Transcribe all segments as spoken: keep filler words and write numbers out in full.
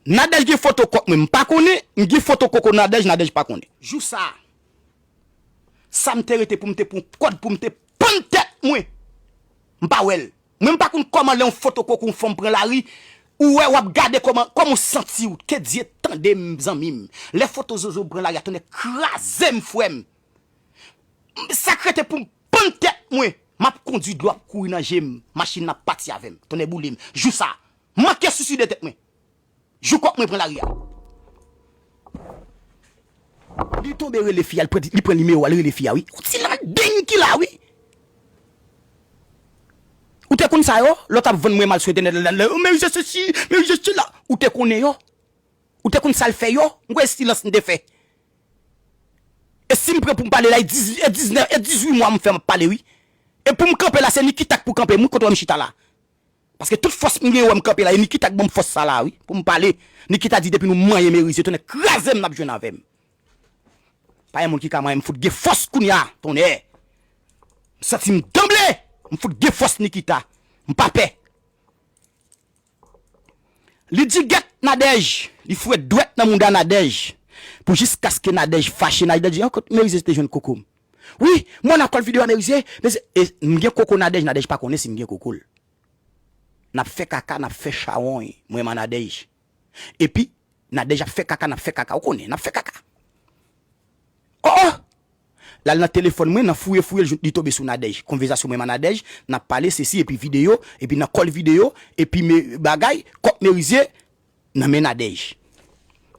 Nadège gen foto kòk mwen, m pa konnen, m gen foto koko Nadège, Nadège pa konnen. Jou sa, sa m te rete pou m te pran kòd, pou m te pann tèt mwen, m pa wè l. Mwen, m pa konn kòman lè yon foto koko yon fanm pran lari, ou wè, w ap gade kòman, kòman w santi w. Ke Dye tande m, zanmi m. Lè foto zozo pran lari a, tonnè kraze m, frè m. Sa k rete pou m pann tèt mwen, m ap kondui dlo ap kouri nan je m, machin nan ap pati avè m, tonnè boule m. Jou sa, manke siside tèt mwen. Jou kòk mwen pran lari a. Li tonbe rele fi a, li pran, li pran nimewo a, li rele fi a, wi. Yon ti landeng ki la, wi. Ou te konn sa yo? Lòt ap vann mwen mal sou entènèt la, la, la, oh, Merize sesi, Merize sela. Ou te konnen yo? Ou te konn sa l fè yo? M kwè silans m te fè. E si m pran pou m pale la, e diz, e diznèf, e dizuit mwa m fè m ap pale, wi. E pou m kanpe la, se Nikita k pou kanpe m, wi, kote w wè m chita la. Paske tout fòs m gen wè m kanpe la, e Nikita k ban m fòs sa la, wi, pou m pale. Nikita di depi nou manyen Merize, tonnè kraze m, n ap jwenn avè m. Pa gen moun ki ka manyen m, fout gen fòs kounye a, tonnè. M santi m tranble, m fout gen fòs Nikita. M pa pè. Li di gèt Nadège, li foure dwèt nan mouda Nadège. Pou jiskaske Nadège fache, Nadège di, an kot Merize te jwenn koko m. Wi, mwen nan kòl videyo a Merize, Merize, e, m gen koko Nadège, Nadège pa konnen si m gen koko l. N ap fè kaka, n ap fè chawony, mwen man Nadège. Epi, Nadège ap fè kaka, n ap fè kaka, ou konnen, n ap fè kaka. Oh, oh! L al nan telefòn mwen, nan fouye, fouye, l jwenn, li tonbe sou Nadège. Konvèsasyon mwen man Nadège, n ap pale, sesi, epi videyo, epi nan kòl videyo, epi me, bagay, kòk Merize, nan men Nadège.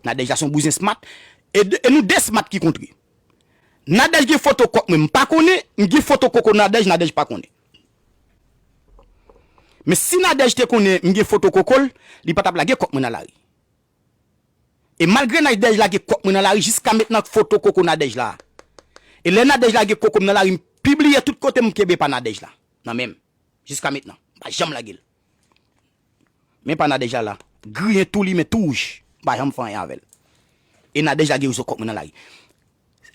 Nadège la se yon bouzen smat, e, de, e nou de smat ki kontre. Nadège gen foto kòk mwen, m pa konnen, m gen foto koko Nadège, Nadège pa konnen. Men si Nadège te konnen m gen foto koko l, li pa t ap lage kòk mwen nan lari. E malgre Nadège lage kòk mwen nan lari, jiska mentnan foto koko Nadège la. E lè Nadège lage koko m nan lari, m pibliye tout kote m kenbe pa Nadège la nan men m. Jiska mentnan, m pa janm lage l. Men pa Nadège la la. Griyen tou li, men tou wouj. M pa janm fè anyen avè l. E Nadège lage rezo kòk mwen nan lari.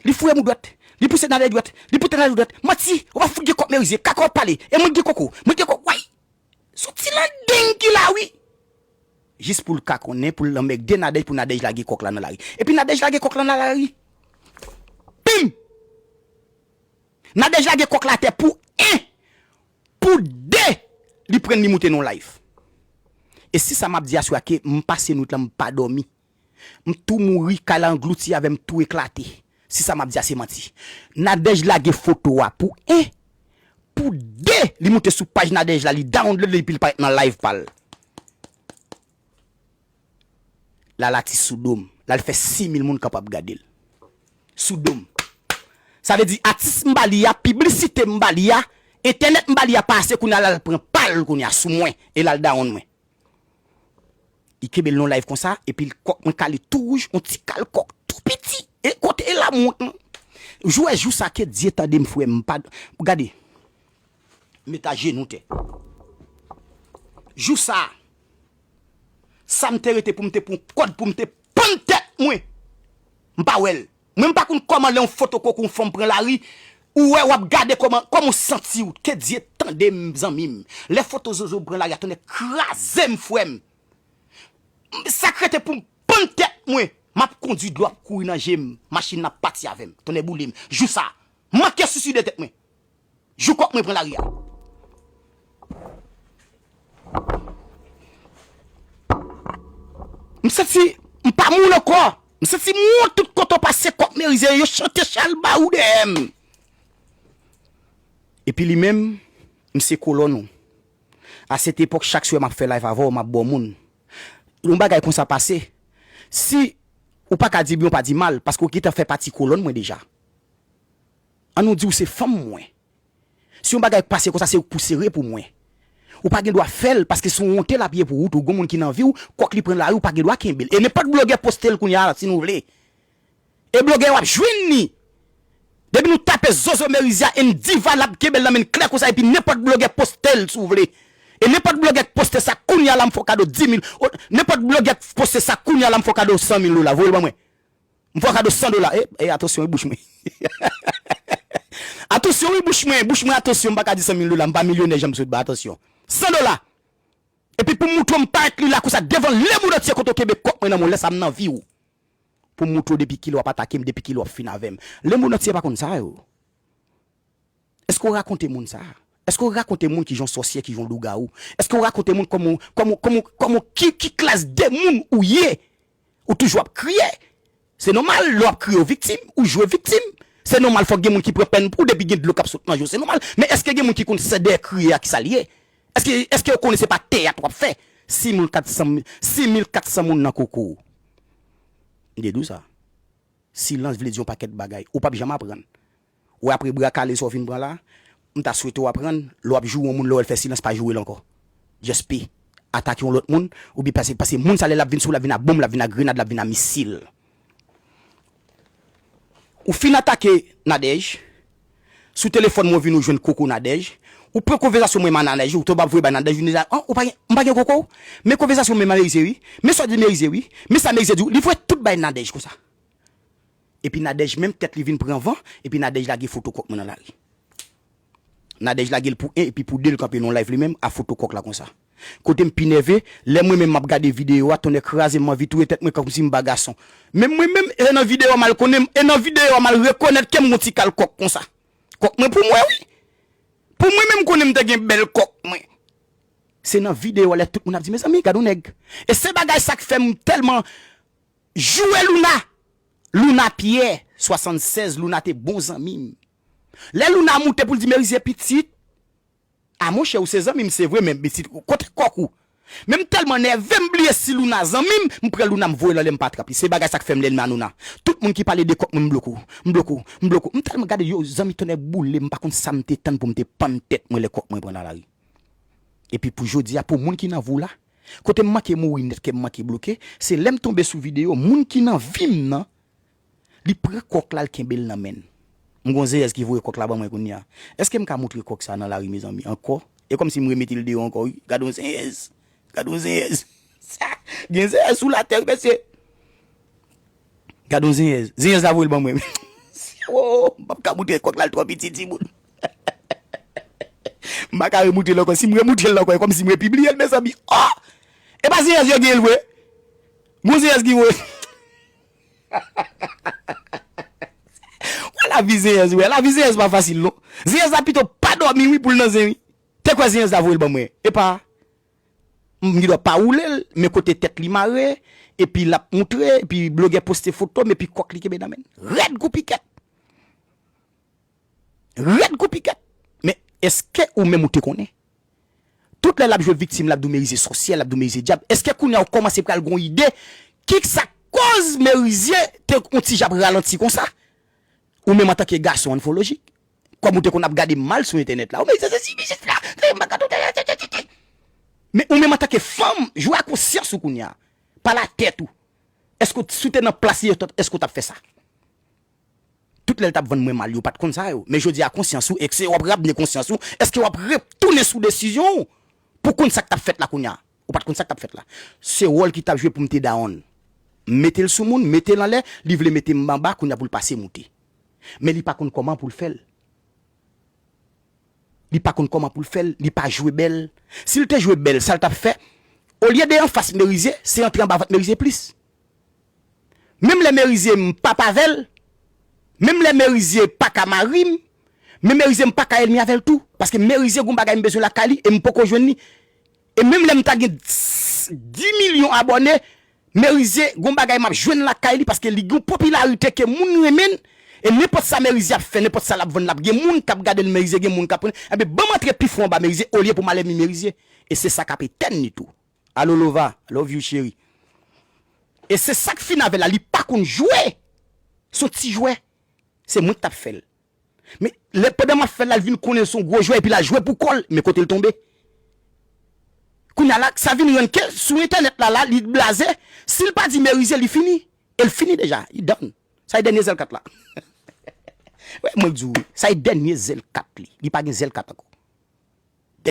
Li foure m dwèt. Li pouse Nadège dwèt. Li pouse Nadège dwèt. Manti, ou pa fout gen kòk Merize. Kaka w ap pale. E mwen gen koko. Mwen gen koko. Way! Se yon ti landeng ki la, wi. Jis pou l ka konnen, pou l lanmède Nadège, pou Nadège lage kòk la nan lari. Epi Nadège lage kòk la nan lari. Pim! Nadège lage kòk la atè pou en, pou de, li pran l, li moute nan yon live. E si sa m ap di aswè a ke m pase nwit lan, m pa dòmi. M tou mouri, kay la anglouti avè m, tou eklate. Si sa m ap di a se manti. Nadège lage foto a pou en, pou de, li moute sou paj Nadège la, li download li epi l parèt nan live pa l. L al atis sou do m. L al fè sis mil moun kapab gade l. Sou do m. Sa vle di atis m ba li a, piblisite m ba li a, entènèt m ba li a pa ase, kounye a l al pran pa l kounye a sou mwen, e l al dawonn mwen. Li kenbe l nan live konsa, epi l kòk mwen kale tou wouj, yon ti kal kòk tou piti. E kote e la m wont non. Jou e jou sa ke Dye tande m frè m, m pa, gade. Met ajenou tè. Jou sa, sa m te rete pou m te pran kòd pou m te pann tèt mwen. M pa wè l. Mwen m pa konn kòman lè yon foto koko yon fanm pran lari, ou wè w ap gade kòman, kòman w santi w. Ke Dye tande m, zanmi m. Lè foto zozo pran lari a, tonnè kraze m, frè m. Sa k rete pou m pann tèt mwen. M ap kondui dlo ap kouri nan je m. Machin nan ap pati avè m. Tonnè boule m. Jou sa, manke siside tèt mwen. Jou kòk mwen pran lari a. M santi m pa moun ankò. M santi m wont tout kote w pase kòk merize yo chante chalbawou dèyè m. Epi li menm, m se kolòn ou. A sèt epòk, chak swè m ap fè live avè w, m ap ba w moun. Yon bagay konsa pase, si ou pa ka di byen, ou pa di mal, paske w gentan fè pati kolòn mwen deja. Ann nou di w se fanm mwen. Si yon bagay pase konsa, se ou k pou sere pou mwen. Ou pa gen dwa fè l, paske se yon wonte l ap ye pou ou tou. Gon moun ki nan vi w, kòk li pran lari, ou pa gen dwa kenbe l. E nenpòt blogè poste l kounye a, si nou vle. E blogè yo ap jwenn li. Depi nou tape Zozo Merizier and Diva, l ap kenbe l nan men l klè konsa, epi nenpòt blogè poste l, si w vle. E nenpòt blogè k poste sa kounye a la, m fè w kado di mil. O, nenpòt blogè k poste sa kounye a la, m fè w kado san mil dola. Voye l ban mwen. M fè w kado san dola. E, e, atansyon, e bouch mwen. Atansyon, wi, bouch mwen. Bouch mwen, atansyon, m pa ka di san mil dola. M pa milyonè, jan m sot ba, atansyon. San dola. Epi pou m moutre w m parèt li la konsa devan lemond antye kote w kenbe kòk mwen nan men w, lè sa m nan vi w. Pou m moutre w depi kilè w ap atake m, depi kilè w ap fin avè m. Lemond antye pa konn sa yo. Èske w rakonte moun sa? Èske w rakonte moun kijan w sòsyè, kijan w lougawou? Èske w rakonte moun kòman, kòman, kòman, kòman, ki, ki klas de moun ou ye? Ou toujou ap kriye. Se nòmal, lè w ap kriye, w viktim, ou jwe viktim. Se nòmal, fòk gen moun ki pran pèn pou w, depi gen dlo k ap sot nan je w, se nòmal. Men èske gen moun ki konn sèdè kriye a, ki sa l ye? Èske, èske yo konnen se pa teyat w ap fè? Sis mil kat san, sis mil kat san moun nan koko w. M te di w sa. Silans vle di yon pakèt bagay. Ou p ap janm aprann. Ou wè apre bra kale sa w fin pran la, m ta swete w aprann, lè w ap joure yon moun, lè w wè l fè silans, pa joure l ankò. Just pay. Atake yon lòt moun, oubyen pase, pase moun sa lè l ap vin sou w, l ap vin a bonm, l ap vin a grenad, l ap vin a misil. Ou fin atake Nadège, sou telefòn mwen w vin ou jwenn koko Nadège, ou pran konvèsasyon mwen m a Nadège, ou tonbe ap voye bay Nadège, ou di, an, ou pa gen, m pa gen koko w, men konvèsasyon mwen m a Merize wi, men sa w di Merize wi, men sa Merize di w, li voye tout bay Nadège konsa. Epi Nadège menm tèt li vin pran van, epi Nadège lage foto kòk mwen nan lari. Nadège lage l pou en, epi pou de l kanpe nan live li menm, a foto kòk la konsa. Kote m pi nève, lè mwen menm m ap gade videyo a, tonnè kraze m, m anvi touye tèt mwen kòmsi m pa gason. Men mwen menm, e nan videyo a m al konnen, e nan videyo a m al rekonèt ke m gon ti kal kòk konsa. Kòk mwen pou mwen wi. Pou mwen menm konnen m te gen bèl kòk mwen. Se nan videyo a lè tout moun ap di, mezanmi, gad yon nèg. E se bagay sa k fè m tèlman joure Louna. Louna Pierre, swasannsèz, Louna te bon zanmi m. Lè Louna moute pou l di Merize pitit, a monchè, ou se zanmi m, se vre, men pitit, kote kòk ou? Men m tèlman nève, m bliye si Louna zanmi m, m pran Louna, m voye l anlè, m pa trap li. Se bagay sa k fè m lènmi a Louna. Tout moun ki pale de kòk mwen, m bloke w, m bloke w, m bloke w. M tèlman gade yo, zanmi tonnè boule, m pa konn sa m te tann pou m te pann tèt mwen lè kòk mwen pran nan lari. Epi pou jodi a, pou moun ki nan vi w la, kote m manke mouri nèt, ke m manke bloke, se lè m tonbe sou videyo, moun ki nan vi m nan, li pran kòk la, l kenbe l nan men l. M gon zeyèz ki voye kòk la ban mwen kounye a. Èske m ka moutre kòk sa nan lari, mezanmi, ankò? E kòmsi m remete l deyò ankò, wi. Gad yon zeyèz. Gad yon zeyèz. Sa, gen zeyèz sou latè, wi, mesye. Gad yon zeyèz. Zeyèz la voye l ban mwen. Oh, m p ap ka moutre kòk la, l twò piti, timoun. M pa ka remoutre l ankò. Si m remoutre l ankò, e kòmsi m repibliye l, mezanmi. Oh! E pa zeyèz yo gen l vre. Gon zeyèz ki voye. Wè lavi zeyèz, wè. Lavi zeyèz pa fasil, non. Zeyèz la pito pa dòmi, wi, pou l nan zen, wi. Te kwè zeyèz la voye l ban mwen. E pa, m gen dwa pa woule l, men kote tèt li mare, epi l ap moutre, epi blogè poste foto m, epi kòk li kenbe nan men l. Rèd kou pikèt. Rèd kou pikèt. Men èske ou menm ou te konnen? Tout lè l ap jwe viktim, l ap di w Merize sòsyè, l ap di w Merize dyab. Èske kounye a ou kòmanse pral gon ide ki sa k koz Merize te yon ti jan ap ralanti konsa? Ou menm antanke gason, ann fè yon lojik. Kòm ou te konn ap gade m mal sou entènèt la. Ou Merize se si, Merize sela, se m pa ka tou, tè, tè, tè, tè, tè. Men ou menm antanke fanm, jwe a konsyans ou kounye a. Pale a tèt ou. Èske w, si w te nan plas li, èske w t ap fè sa? Tout lè l t ap vann mwen mal yo, w pa t konn sa yo. Men jodi a konsyans ou, èske w ap ramne konsyans ou? Èske w ap retounen sou desizyon w pou konn sa k t ap fèt la kounye a? Ou pa t konn sa k t ap fèt la. Se wòl ki t ap jwe pou m te dawonn. M mete l sou moun, mete l anlè, li vle mete m anba, kounye a pou l pase moute. Men li pa konn kòman pou l fè l. Li pa konn kòman pou l fè l, li pa jwe bèl. Si l te jwe bèl, sa l t ap fè, olye de anfas Merize, se antre anba vant Merize plis. Menm lè Merize m p ap avè l, menm lè Merize pa ka mari m, men Merize m pa ka ènmi avè l tou. Paske Merize gon bagay m bezwen lakay li e m poko jwenn li. E menm lè m ta gen dis milyon abòne, Merize gon bagay m ap jwenn lakay li paske li gon popilarite ke moun renmen l. E nenpòt sa Merize ap fè, nenpòt sa l ap vann, l ap gen moun k ap gade l Merize, gen moun k ap pran. Enben, ban m antre pi fon anba Merize olye pou m al ènmi Merize. E se sa k ap etenn li tou. Alo Lova, love you cheri. E se sa k fin avè l la, li pa konn jwe. Se yon ti jwè. Se mwen k t ap fè l. Men lè pandan m ap fè l la, l vin konnen l se yon gwo jwè epi l al jwe pou kò l, men kote l tonbe. Kounye a la, sa vin rann ke sou entènèt la, la, li blaze. Si l pa di Merize, li fini. E l fini deja. Li done. Sa e dènye zèl kat la. Wè, mwen k di w, sa e dènye zèl kat li. Li pa gen zèl kat ankò.